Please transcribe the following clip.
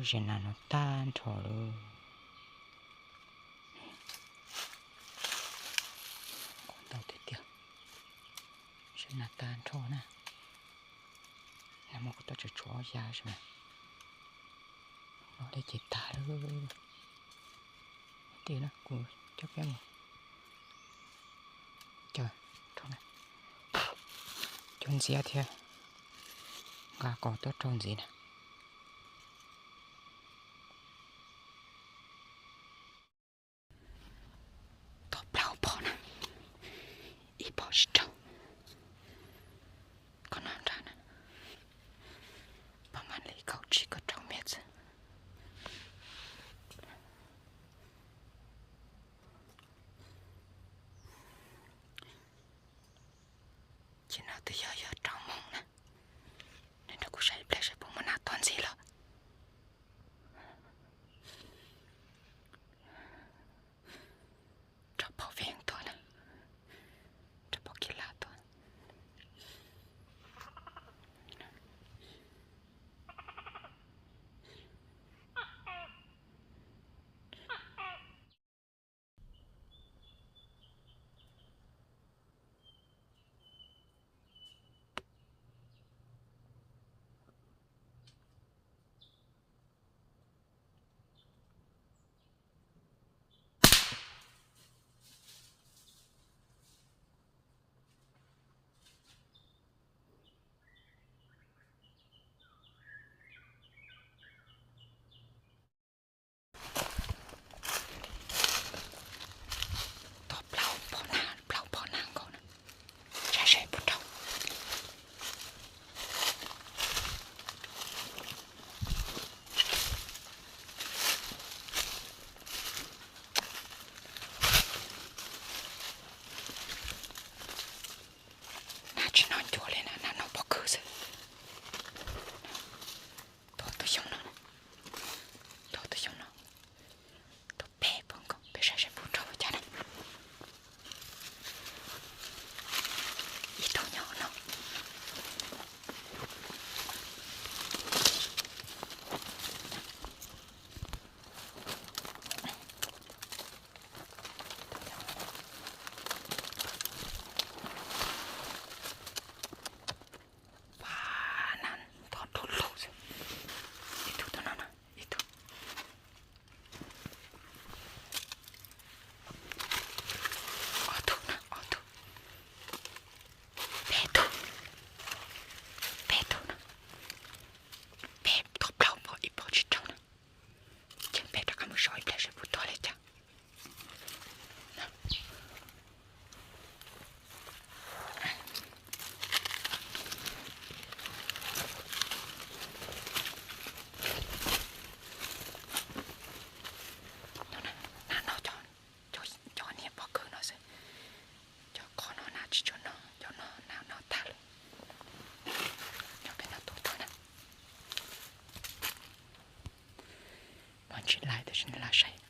Zes nas no tag nrho lawm. Qhuav ntau tiag tiag. Zes nas tag nrho na. Nag hmo kuv twb tseem tshuav ya xwb mas. Los dej ces tag lawm. Tiag na, kuv coj peb mus caw rau na. Cov ntxiab thiab, nqa qos tuaj rau ntxiv na. Tau plaub pob na, ib pob tsis raug. Qhov no nrad na, pab mam li kaum tsib kaum rau mev xwb. Ces no twb yog yog rau moos na. Neb nrog kuv saib ib pliag saib puas muaj nas tuaj ntxiv los. Rau pob veej tuaj na, rau pob kis laj tuaj. Tau plaub pob na, plaub pob na nkaus na. Saib seb puas raug. Nas tsis hnov ncua li na, nas hnov pob kws xwb. Tuaj tus xyoo no, tuaj tus xyoo no, tuaj peb pob nkaus, peb saib seb puas raug ua cas na. Ib tug nyob no. Pab na, ntau du lug xwb. Ib tug tuaj no na, ib tug. Ob tug na, ob tug. Peb tug, peb tug na. Peb tau plaub pob, ib pob tsis raug na. Ces peb rov qab mus so ib pliag seb puas tuag li cas. Nas no cov, cov niag pob kws no xwb. Cov qhov no nas tsis tshua no, cov no nas no tag lawm. Cov peb no tuag tuag na. Mas tsis lais tab sis nej lam saib.